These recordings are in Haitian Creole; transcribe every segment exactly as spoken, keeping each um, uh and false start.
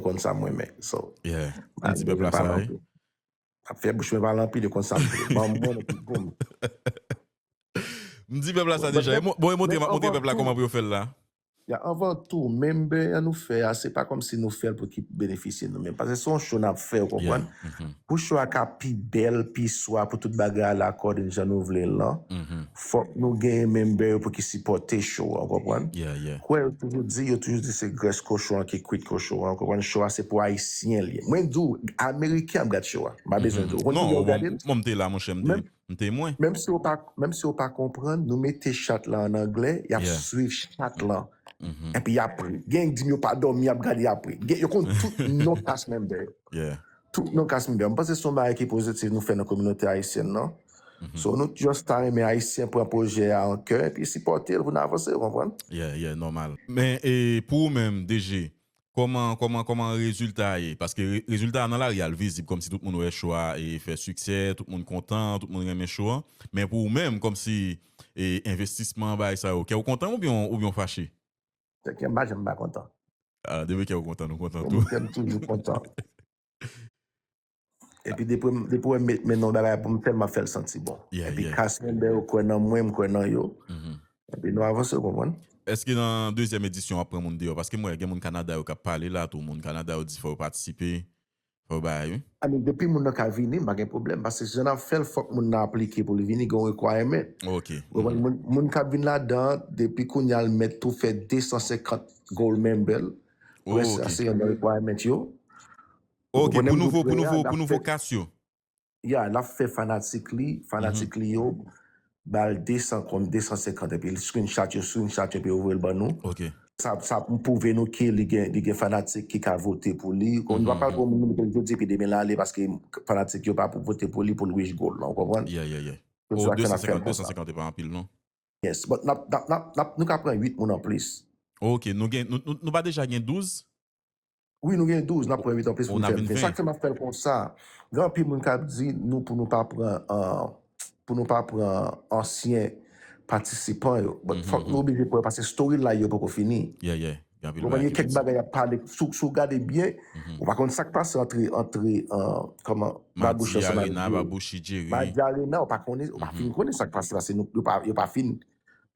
Konn sa m renmen. So, Yeah. Li di pèp la sa, wi. Ap fè bouch mwen pale anpil, yo konn sa m vle. Ban m bon, epi boum. M di pèp la sa deja. Bon, e montre, montre pèp la kòman pou yo fè l la. Ya, anvan tou, member an nou fè a, se pa kòmsi nou fè l pou ki benefisye nou menm. Paske se yon show n ap fè, ou konprann? Pou show a ka pi bèl, pi swa, pou tout bagay ale according jan nou vle l lan, fòk nou genyen member yo pou ki sipòte show a, ou konprann? Kwè yo toujou di, yo toujou di se grès kochon an ki kwit kochon an, ou konprann? Show a se pou Ayisyen li ye. Mwen di w, Ameriken ap gad show a. M pa bezwen di w. Ou konn ki jan yo gade l? Mwen, m te la, monchè, m te. M te mwen. Menm si w pa, menm si w pa konprann, nou mete chat la an anglè, y ap swiv chat lan. Epi y ap ri. Gen k di m yo pa dòmi, y ap gade, y ap ri. Gen, yo konn tout non cast member yo. Tout non cast member. M panse se yon bagay ki pozitif nou fè nan kominote ayisyèn nan. So, nou just ta renmen Ayisyen pran pwojè a an kè, epi sipòte l pou n avanse, ou konprann? Yeah, yeah, nòmal. Men, e, pou ou menm, D J, Kòman, kòman, kòman rezilta a ye? Paske re- rezilta a nan lari a, l vizib, kòmsi tout moun wè show a e fè siksè, tout moun kontan, tout moun renmen show an. Men pou ou menm, kòmsi e envestisman, bagay sa yo, kè w kontan oubyen, oubyen w fache? Kè m pa janm pa kontan. Ah, depi kè w kontan, nou kontan tou. Kè m toujou kontan. Epi depi, depi w met men nan bagay pou m fè l, m ap fè l santi bon. Epi cast member yo kwè nan mwen, m kwè nan yo. Epi nou avanse, ou konprann? Èske nan dezyèm edisyon w ap pran moun deyò? Paske m wè gen moun Kanada yo k ap pale la tou. Moun Kanada yo di fò yo patisipe, fò yo bagay, wi. I mean, depi moun nan ka vini, m pa gen pwoblèm. Paske jan n ap fè l, fòk moun nan aplike pou li vini, gen yon requirement. Ok. Ou konprann? Moun, moun k ap vin ladan, depi kounye a l mèt tou fè de san senkant gold member. Wè sa, se yon nan requirement yo. Ok, pou nouvo, pou nouvo, pou nouvo cast yo. Ya, n ap fè fanatik li, fanatik li yo ba l de san kòm de san senkant, epi l screenshot yo, screenshot yo, epi yo voye l ban nou. Ok. Sa, sa pou pwouve nou ke li gen, li gen fanatik ki ka vote pou li. Kon nou pa pral pran moun nou jodi epi demen l ale paske fanatik yo pa pou vote pou li pou l reach goal lan, ou konprann? Yeah, yeah, yeah. Oh, de san senkant, de san senkant e pa anpil, non? Yes, but n ap, n ap, n ap, n ap, nou ka pran uit moun anplis. Ok, nou gen, nou, nou, nou pa deja gen douz? Wi, nou gen douz, n ap pran uit anplis pou n fè vin. Sa k fè m ap fè l konsa. Gen anpil moun k ap di nou pou nou pa pran, uh, pou nou pa pran ansyen patisipan yo. But fòk nou oblije pran, paske storyline yo poko fini. Yeah, yeah. Ou konprann, gen kèk bagay y ap pale, si w, si w gade byen, ou pa konn sa k pase antre, antre, uh, kòman, Babouch ansanm avèk Jerry. Madi Arena, ou pa konnen, ou pa fin konnen sa k pase la, se nou, yo pa, yo pa fin,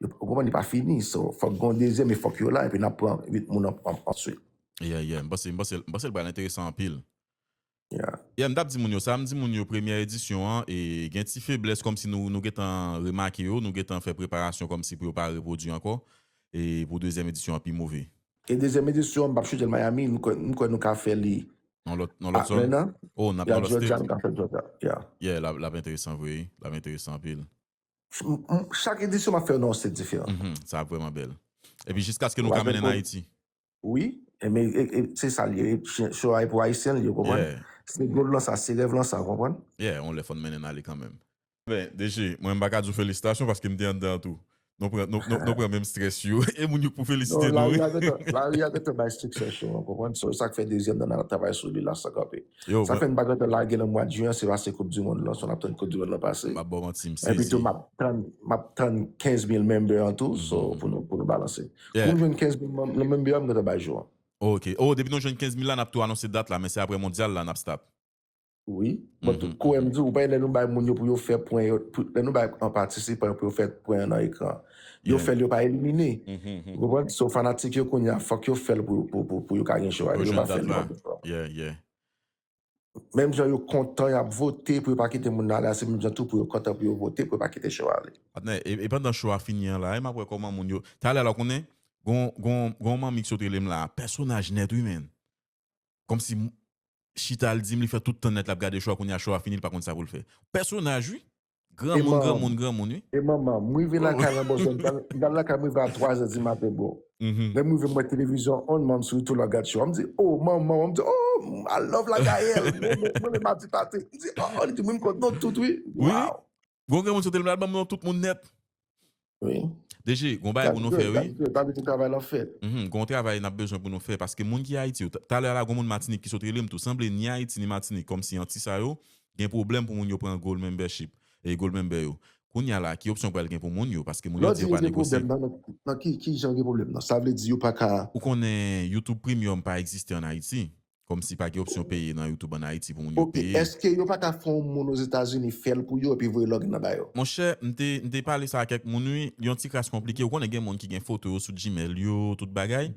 yo, ou konprann, li pa fini, so, fòk gen yon dezyèm, e fòk yo la, epi n ap pran uit moun an, an, answit. Yeah, yeah. M panse, m panse, m panse l pral enteresan anpil. Yeah. Yeah, m t ap di moun yo sa, m di moun yo premyè edisyon an, e gen ti feblès kòmsi nou, nou gentan remake yo, nou gentan fè preparasyon kòmsi pou yo pa repwodui ankò, e pou dezyèm edisyon an pi move. E dezyèm edisyon an, m p ap choute l Miami, m kwè, m kwè nou ka fè li nan lòt, nan lòt zòn. Oh, n ap nan lòt state. Georgia, nou ka fè Georgia, yeah. Yeah, l ap, l ap enteresan vre, wi. L ap enteresan anpil. Chak edisyon m ap fè yon state diferan. Sa ap vrèman bèl. Epi jiskaske nou ka mennen n Ayiti. Wi, e men, e, e, se sa l ye. Show a e pou Ayisyen l ye, ou konprann? Se goal lan sa, se rèv lan sa, ou konprann? Yeah, yon lè fò n mennen n ale kanmenm. Ben, D J, mwen m pa ka di w felisitasyon paske m te anndan an tou. Nou pran, nou, nou, nou pran menm strès yo. E moun yo pou felisite nou, wi. Lari a gentan bay success yo, ou konprann? So, sa k fè dezyèm nan n ap travay sou li la san kanpe. Sa k fè n pa gentan lage nan mwa jen an, se paske Koup di Mond lan, so n ap tann Koup di Mond lan pase. M ap ba w manti, m sezi. Epi tou, m ap tann, m ap tann kenz mil member an tou, so, pou nou, pou nou balanse. Pou nou jwenn kenz mil member an, m gentan bay jou an. Ok. Oh, depi nou jwenn kenz mil la, n ap tou anonse dat la, men se apre mondyal la n ap start. Wi. But kou m di w, ou pa lè nou bay moun yo pou yo fè pwen yo, lè nou bay an patisipan yo pou yo fè pwen yo nan ekran. Yo fè l, yo pa elimine. Ou konprann? So, fanatik yo kounye a, fòk yo fè l pou, pou, pou, pou yo ka gen show a. Yo pa fè l. Yeah, yeah. Menm jan yo kontan, y ap vote pou yo pa kite moun nan ale, se menm jan tou pou yo kontan pou yo vote pou yo pa kite show a ale. Patnè, e, e pandan show a fini an la, e m ap wè kòman moun yo. Talè la, ou konnen, gon, gon, gon manmi ki sot rele m la, pèsonaj nèt, wi, men. Kòmsi chita l di m li fè tout tan nèt l ap gade show a, kounye a show a fini, li pa konn sa pou l fè. Pèsonaj, wi. Granmoun, granmoun, granmoun, wi. E manman, m rive lakay lan bò zòn, m t al lakay m rive a twa zè di maten, bro. Lè m rive, m wè televizyon on, manman m sou YouTube l ap gad show a. M di, "Oh, manman," m di, "Oh, I love la Gaëlle." Mwen menm m ap di Patrick. M di, "Oh," li di, "Mwen m konn non tout, wi." Wow. Gon granmoun sot rele m la, l ban m non tout moun nèt. Wi. D J, gon bagay pou nou fè, wi. Gon travay n ap bezwen pou nou fè, paske moun ki Ayiti yo, talè a la, gon moun Matinik ki sot rele m tou, sanble ni Ayiti ni Matinik, kòmsi anti sa yo, gen pwoblèm pou moun yo pran gold membership, e gold member yo. Kounye a la, ki opsyon pral gen pou moun yo, paske moun yo di yo pa negosye. Nan ki, ki jan gen pwoblèm nan? Sa vle di yo pa ka. Ou konnen YouTube Premium pa egziste ann Ayiti. Kòmsi pa gen opsyon peye nan YouTube an Ayiti pou moun yo Ok, peye. Èske yo pa ka fè yon moun Ozetazini fè l pou yo epi voye login nan ba yo? Monchè, m te, m te pale sa ak kèk moun, wi. Li yon ti kras konplike. Ou konnen gen moun ki gen foto yo sou Gmail yo, tout bagay.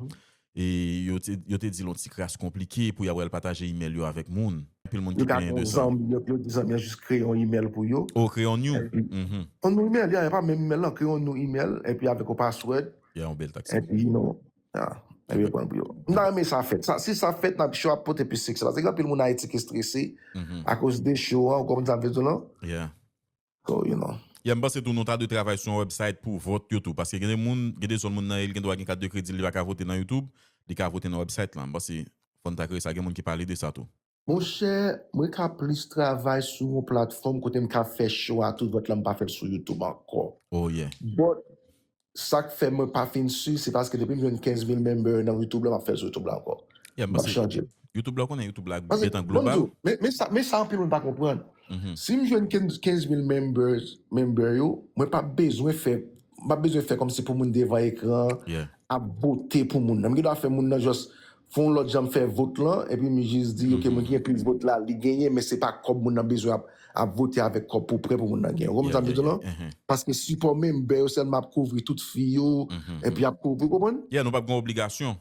E yo te, yo te di l yon ti kras konplike pou y ap al pataje email yo avèk moun. Anpil moun Yo ki ka plenyen gen de yon sa. Zanmi yo, yo di zanmi an jis kreye yon email pou yo. O, kreye yon new. Epi, Mhm. yon nou email, ya, pa menm email lan, kreye yon nou email, epi avèk yon password, Ya, yon bèl tax. epi, you know, ya, epi yo pran pou yo. M ta renmen sa fèt. Sa, si sa fèt, n ap show ap pote plis siksè. Paske gen anpil moun Ayiti ki strese Mhm. akoz de show an, ou konprann sa m vle di w lan? Yeah. So, you know. Yeah, m panse tou nou ta dwe travay sou yon website pou vòt yo tou. Paske gen de moun, gen de zòn moun nan, li gen dwa gen kat de kredi, li pa ka vote nan YouTube, li ka vote nan website lan. M panse fò n ta kreye sa, gen moun ki pale de sa tou. Monchè, mwen ka plis travay sou yon platfòm kote m ka fè show a tout vòt la, m pa fè l sou YouTube ankò. Oh yeah. But, sa k fè mwen pa fin si, se paske depi m jwenn kenz mil member nan YouTube la, m ap fè l sou YouTube la ankò. Yeah, m M ap panse chanje l. YouTube la, ou konnen YouTube la Paske, gentan ban m di global. w, men, men sa, men sa anpil moun pa konprann. Mhm. Si m jwenn kenz, kenz mil members, member yo, mwen pa bezwen fè, m pa bezwen fè kòmsi pou moun devan ekran Yeah. ap vote pou moun nan. M gen dwa fè moun nan just fè yon lòt jan m fè vot lan, epi m jis di, ok, moun ki gen plis vot la, li genyen, men se pa kòb moun nan bezwen ap, ap vote avèk kòb pou prè pou moun nan genyen. Ou konprann Yeah, sa m vle yeah, di w lan? Yeah. Mhm. Paske sipò member yo sèlman ap kouvri tout fi yo, Mhm. epi ap kouvri, ou konprann? Yeah, nou p ap gen obligasyon.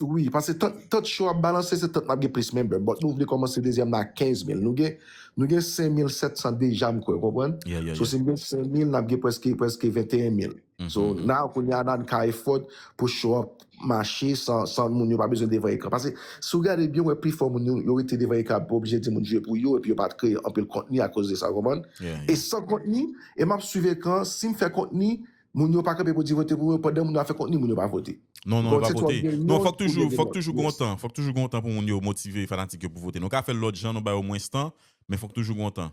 Wi, paske tant, tant show ap balanse, se tant n ap gen plis member. But nou vle kòmanse dezyèm nan ak kenz mil. Nou gen, nou gen senk mil sèt san deja, m kwè, ou konprann? Yeah, yeah, So, yeah. si n gen senk mil, n ap gen prèske, prèske venteyen mil. So, Mhm. now, kounye a, n ka effort pou show ap mache san, san moun yo pa bezwen devan ekran. Paske, si w gade byen, w wè pifò moun yo, yo rete devan ekran, pou oblije di moun jwe pou yo, epi yo pa t kreye anpil kontni akoz de sa, ou konprann? Yeah, E yeah. san kontni, e m ap swiv ekran, si m fè kontni, moun yo pa kanpe pou di vote pou mwen, pandan moun yo ap fè kontni, moun yo pa vote. Non, non, yo Bon, pa se twòp vote. gen Non, yon fòk pou toujou, gen fòk lòt. toujou gen yon Yes. tan. Fòk toujou gen yon tan pou moun yo motive fanatik yo pou vote. Nou ka fè l lòt jan, nou ba yo mwens tan, men fòk toujou gen yon tan.